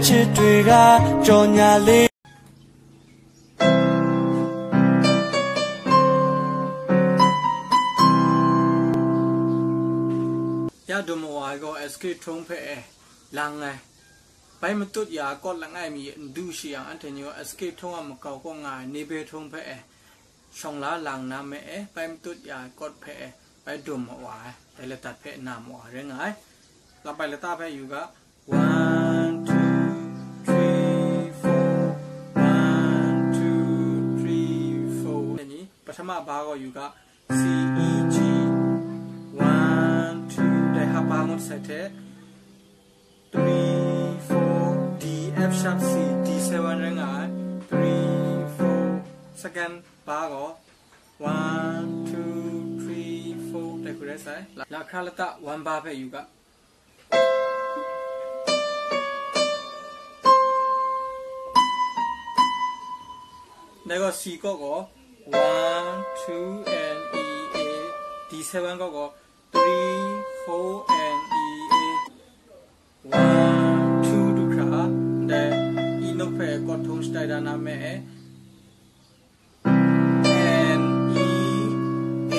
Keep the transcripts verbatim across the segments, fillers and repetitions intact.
ချစ်တွေကကြော်ညာလေး Ya dum wa ai gaw escape ထုံးဖဲအဲလမ်းငယ် ဘိုင်းမတွတ်ရာကော့လငယ်မီ ဒူရှိအောင် အထင်ညို escape ထုံးအမကောက်ကော့ငါ နေပေထုံးဖဲအဲ ရှောင်လာလမ်းနာမဲအဲ ဘိုင်းမတွတ်ရာကော့ဖဲအဲ ဘိုင်းဒုံမဝါ တဲလတတ်ဖဲနာမဝါရဲငါ လပိုင်လတဖဲယူက one two three four one two three four นี่ ပထမဘားကိုယူက C E G one two ได้ห้า บาร์หมดเสร็จ three four D F sharp C D seven เรื่องอ่ะ three four second ဘားကို one two three four แต่คุณได้ใส่ละคราละตะ one ဘားဖဲယူက แล้วก็ C ก็ก็ one two and E A D seven ก็ก็ three four and E A one two ดูครับแต่ E นกแพกดทงสไตล์ดานาแม่ N E A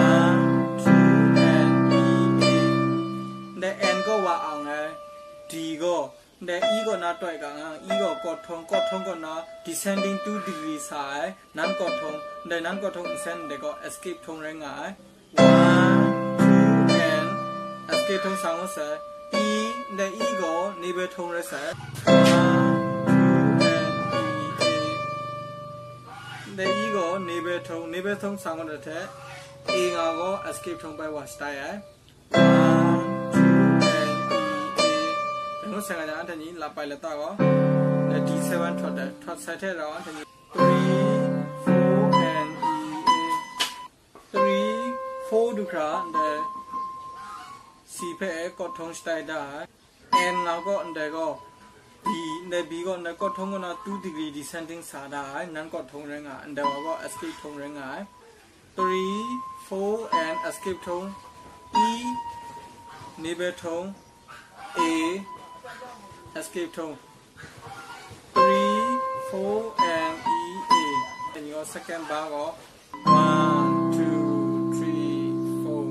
one two and E A แต่ N ก็ว่าเอาไง D ก็แต่ E ก็นาต่อยกัน E ก็กดทงกดทงก็นา descending two degree สายนั้นกดทงแต่นั้นกดทง descend แต่ก็ escape ทงแรงงาย one two and escape ทงสองก็เส E แต่ E ก็ နေပေထုံးရဲစဲ one two and E A แต่ E ก็ နေပေထုံး နေပေထုံး สองก็แต่ A ငါ ก็ escape ထုံး ไปว่า style อ่ะ one two and E A แต่ก็แสดงว่าอันนี้ลาไปแล้วต่อก็แต่ D seven ถอดแต่ถอดใส่แท้เราอันนี้ three four and E A three four ดูครับแต่ C ဖဲကဒ်ထုံး style ได้ N ငါ ก็ แต่ก็ B แต่ B ก็ แต่กดทงก็นา two degree descending สาได้นั้นกดทงแรงงายแต่ว่าก็ escape ทงแรงงาย three four and escape ทง E နေပေထုံး A escape ထုံး three four and E A แต่นี่ก็ second ဘားก็ one two three four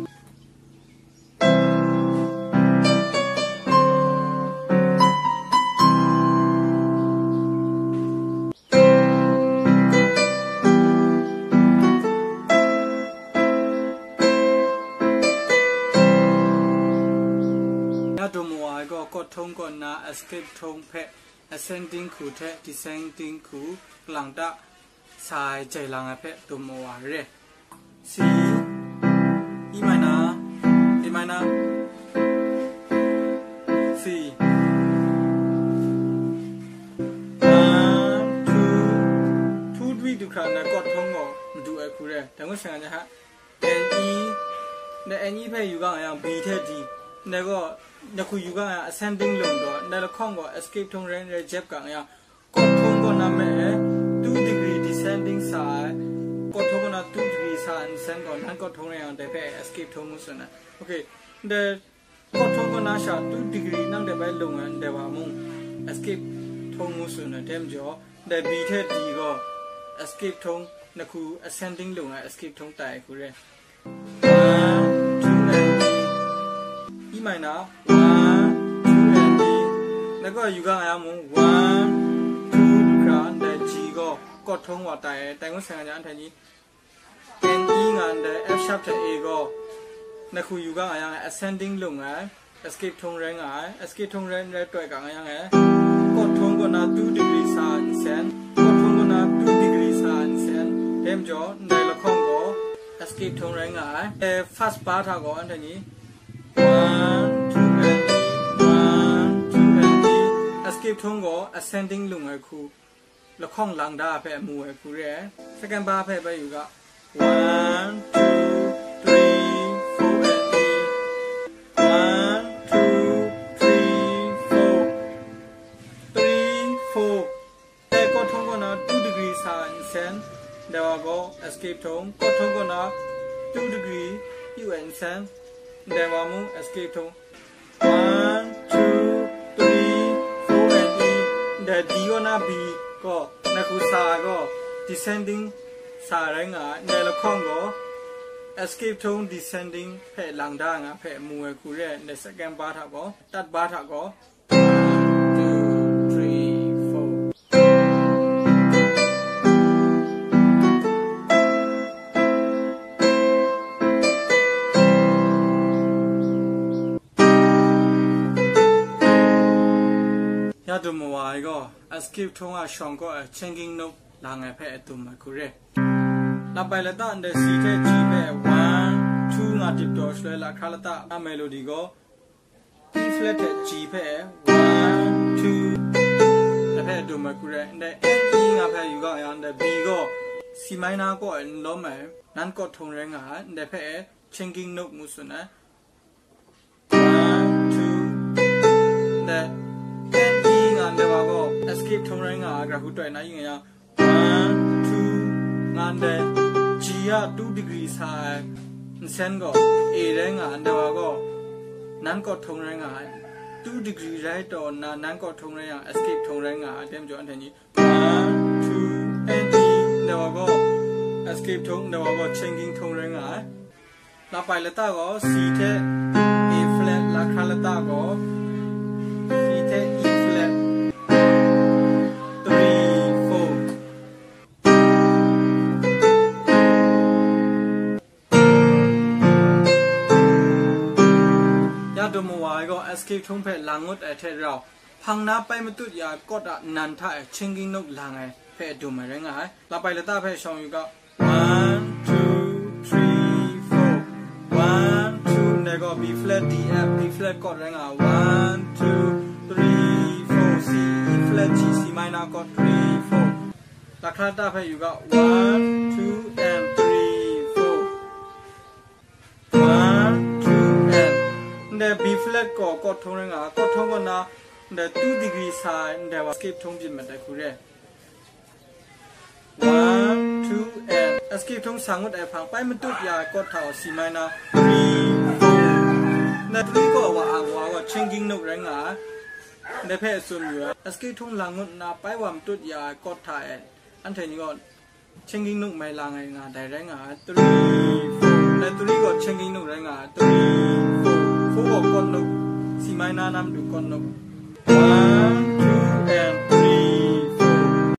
ညတုံမဝါကော ကော့ထုံးကော့နာ escape ထုံးဖဲ ascending ခုထဲ descending ခု ကလံတ စာကြိုင်လင်အဖက်တုံမဝါရဲ C E minor A minor C one two two three ဒုက္ခနဲ့ကော့ထုံးကောမဒူအဲခုရဲတန်ခွင့်ဆိုင်ရာဟ N E နဲ့ N E ဖဲယူကငါယံ B ထဲ D နဲ့ကောညခုယူကငါ ascending လုံးတော့နဲ့လခေါင်ကော escape ထုံးရဲရဲ jab ကငါယံ ကော့ထုံးကောနာမဲ two degree descending စာကော့ထုံးကောနာ two degree စာ descend ကော non ကော့ထုံးရဲအောင်တဲ့ဖဲ escape ထုံးမှုဆိုနေ okay တဲ့ကော့ထုံးကောနာရှာ two degree နောက်တဲ့ဘက်လုံဝင်တဲ့ပါမူ escape ထုံးမှုဆိုနေတဲမကျော်တဲ့ B ထဲ D ကော escape ထုံးနှစ်ခု ascending လုံဝင် escape ထုံးတိုင်ခုရဲ one two and E E minor one two and E แล้วก็ယူကငါယံမူ one two ဒုက္ခနဲ့ G ကောကော့ထုံးဝါတိုင်တိုင်ကိုဆိုင်ရာအထိုင်ကြီး N E ငါနဲ့ F sharp တဲ့ A ကောနှစ်ခုယူကငါယံ ascending လုံဝင် escape ထုံးရဲငါ escape ထုံးရဲရဲတွဲကငါယံငယ်ကော့ထုံးကောနာ two degree စာ descend ကော့ထုံးကောနာ two degree စာ descend တဲမကျော်နဲ့လခေါင်ကော escape ထုံးရဲငါအဲ first ပါးထားကောအထိုင်ကြီး one two and E one two and E escape ထုံးကော ascending လုံဝင်ခု လခေါင်လင်ဒါဖဲအမူဝဲခုရဲ second ဘားဖဲပဲယူက one two three four and E one two three four three four အဲကော့ထုံးကောနာ two degree စာ descend ဒါဝါကော escape ထုံးကော့ထုံးကောနာ two degree U N descend ဒါဝါမူ escape ထုံး one two three Gaw, na hku sa ai gaw, descending sa rai nga ai, ndai lahkawng gaw, escape tone descending hpe lang da nga hpe mu ai hku re ai, ndai second bar hta gaw, third bar hta gaw, one, two, three, four. Ya dum mawa ai gaw, escape tone a shawng kaw ai changing note lang ai hpe dum ai hku re. Lapai lata ndai C hte G hpe one, two nga dip taw shaloi lahkra lata a melody gaw E flat hte G hpe one, two, ndai hpe dum ai hku re. Ndai F E nga hpe yu ga yang, ndai B gaw C minor kaw ai n lawm ai, non chord tone rai nga ai, ndai hpe changing note ngu tsun ai. One, two, ndai F E nga ndai wa gaw escape tone rai nga ai, gara hku toi na yu nga yang, one, two, nga ndai G a two degree sa ai nsen gaw A rai nga ai, ndai wa gaw non chord tone rai nga ai, two degree rai taw nna non chord tone rai yang escape tone rai nga ai, dai majaw anhte ni one, two, and E, ndai wa gaw escape tone, ndai wa gaw changing tone rai nga ai. Lapai lata gaw C hte A flat, lahkra lata gaw C hte E flat, three, four. Ya dum mawa ai gaw escape tone hpe lang ngut ai hte rau, hpang na pai matut ya ai chord a nan hta e changing note lang ai hpe dum ai rai nga ai. Lapai lata hpe shawng yu ga, one, two, three, four. One, two, ndai gaw B flat D F, B flat chord rai nga ai. One, two, three, four, C, E flat G, C minor chord, three, four. Lahkra lata hpe yu ga, one, two, and three, four. One, two, and. Ndai B flat gaw chord tone rai nga ai, chord tone kaw na, ndai two degree sa ai, ndai wa escape tone byin mat ai hku re. One, two, and. Escape tone sa ngut ai hpang, pai matut ya ai chord hta gaw C minor, three, four. Ndai three gaw wa ang wa gaw changing note rai nga ai. Ndai hpe tsun yu ai. Escape tone lang ngut nna pai wa matut ya ai chord hta e, anhte ni gaw changing note mai lang ai nga, dai rai nga ai. Three, four. Ndai three gaw changing note rai nga ai. Three, four. Four gaw chord note, C minor na matu chord note. One,